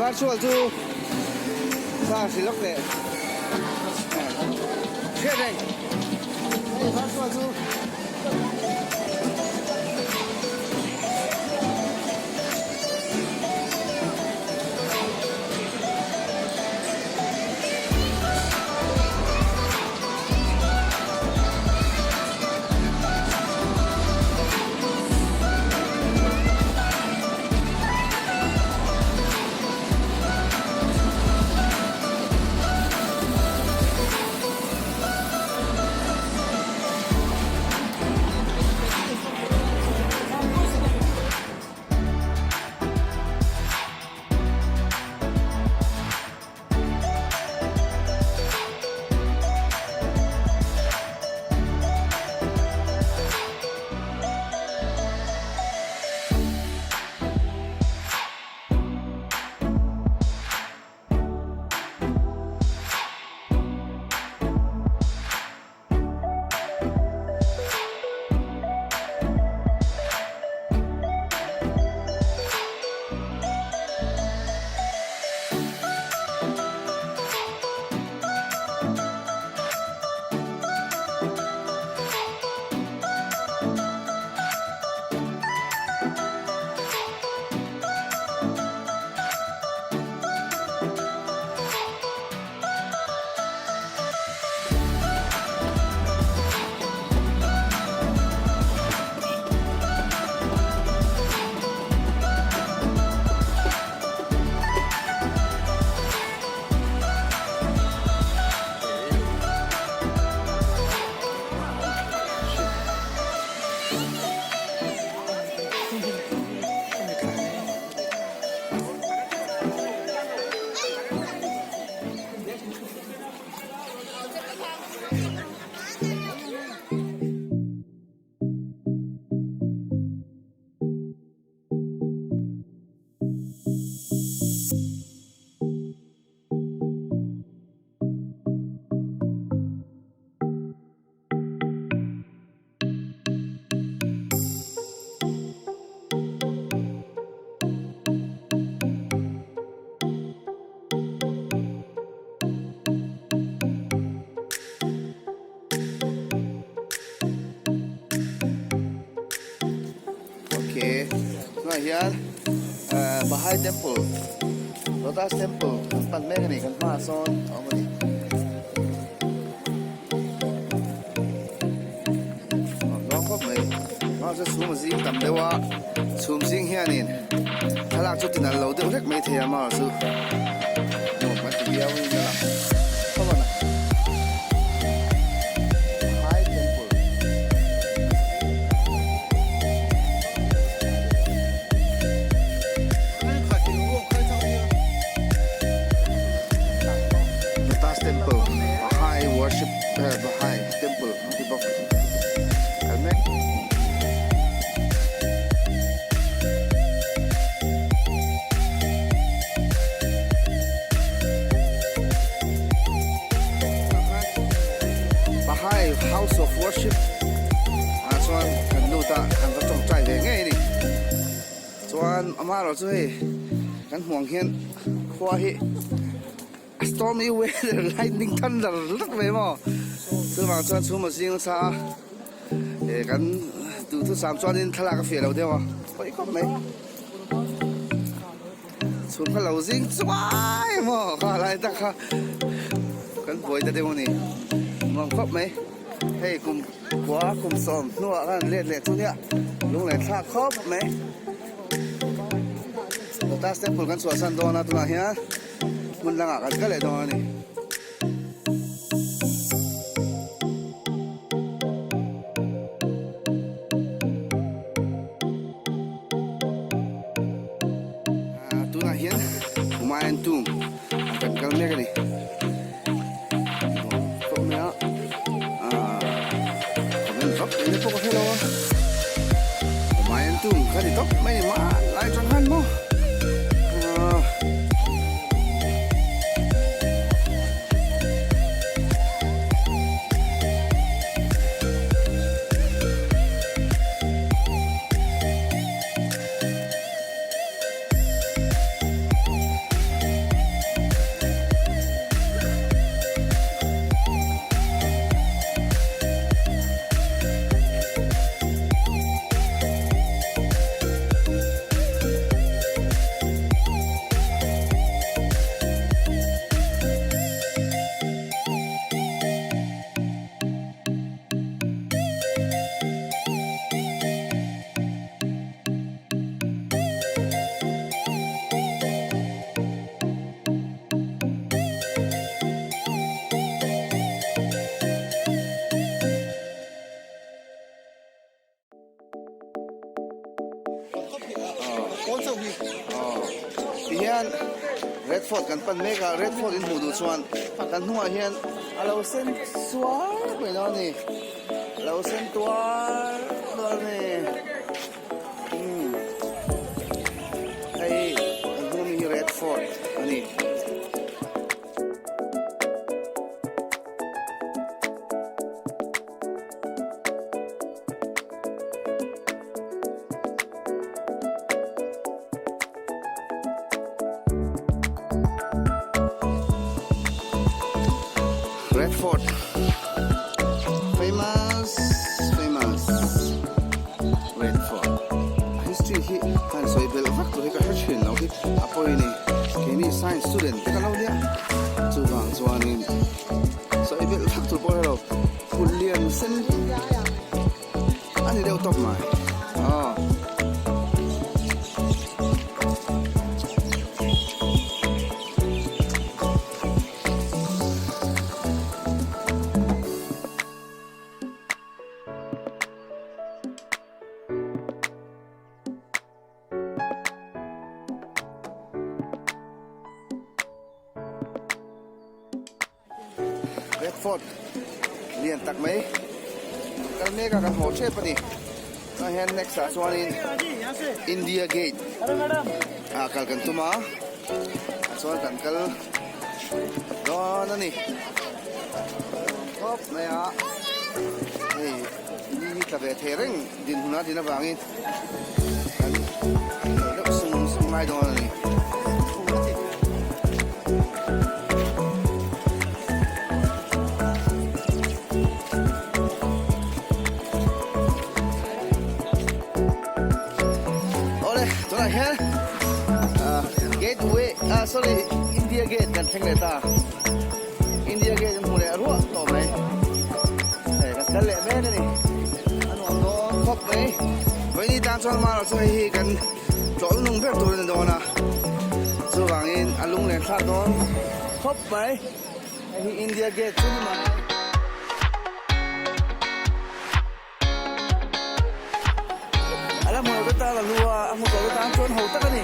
Virtual chu thla hrilh lawk teh. Hriat reng. Hei virtual chu. Okay, tunah hian eh Bahai temple Lotus temple kan pan mek a ni kan hmaah sawn a awm a ni. Nuam khawp mai hma chu chhum a zing tam deuh a chhum zing hianin thlalak chu tinal lo deuh hlek mai thei a mar chu nuam kan ti viau in a lang khawp a na High temple. Lotus temple Bahai worship Bahai temple an ti bawk kal mek. Bahai house of worship ah chuan kan lut a kan va tawngtai ve ngei a ni chuan amaherawh chu hei kan hmuh ang hian khua hi. A stormy weather lightning thunder vek mai maw chuvang chuan chhum a zing nasa a eh kan duhthusam chuanin thlalak a fiah lo deuh a pawi khawp mai chhum kha lo zing chuai maw kha lai tak kha kan buai ta deuh a ni nuam khawp mai hei kum kua kum sawm hnuah khan let leh chu nia lung leh thlak khawp mai lotus temple kan chhuahsan dawn a tunah hian. Hmun dangah kan kal leh dawn a ni. Tunah hian Humayun Tomb ah kan kal mek a ni. Khawp mai a, comment vak eng te pawh ka hre lo a. Humayun Tomb kha ni tawp mai ni hmanlai atang khan maw. hian Red Fort kan pan mek a, Red Fort in hmuh duh chuan kan hnungah hian a lo sen suar mai dawn a ni, a lo sen tuar dawn a ni. Umm hei kan hnung ami hi Red Fort a ni. Red Fort famous famous Red Fort a history hi han sawi belh vak tur hi ka hre thin lo hi a pawi ni keini science student te kan lo nia chuvang chuanin sawi belh vak tur pawh hre lo phul lian sen A ni deuh tawp mai. Aw. Red Fort lian tak mai kal mek a kan haw tep a ni tunah hian next ah chuanin India Gate ah kal kan tum a chuan kan kal dawn a ni khawp mai a hei ni hi tla ve thei reng dinhmun a din avangin kan kal deuh sung sung ngai dawn a ni. Awle tunah hian gateway ah sorry India gate kan thleng leh ta India gate an hmu leh ruah tawh mai hei kan kal leh mek a ni a nuam dawn khawp mai vawiini tan chuan mara chu hei hi kan tlawh lung ber tur a ni dawn a chuvangin a lung len thlak dawn khawp mai hei hi India gate chu ni mai. A la hmu lo te tan a lu a, a hmu tawh te tan chuan ho tak a ni.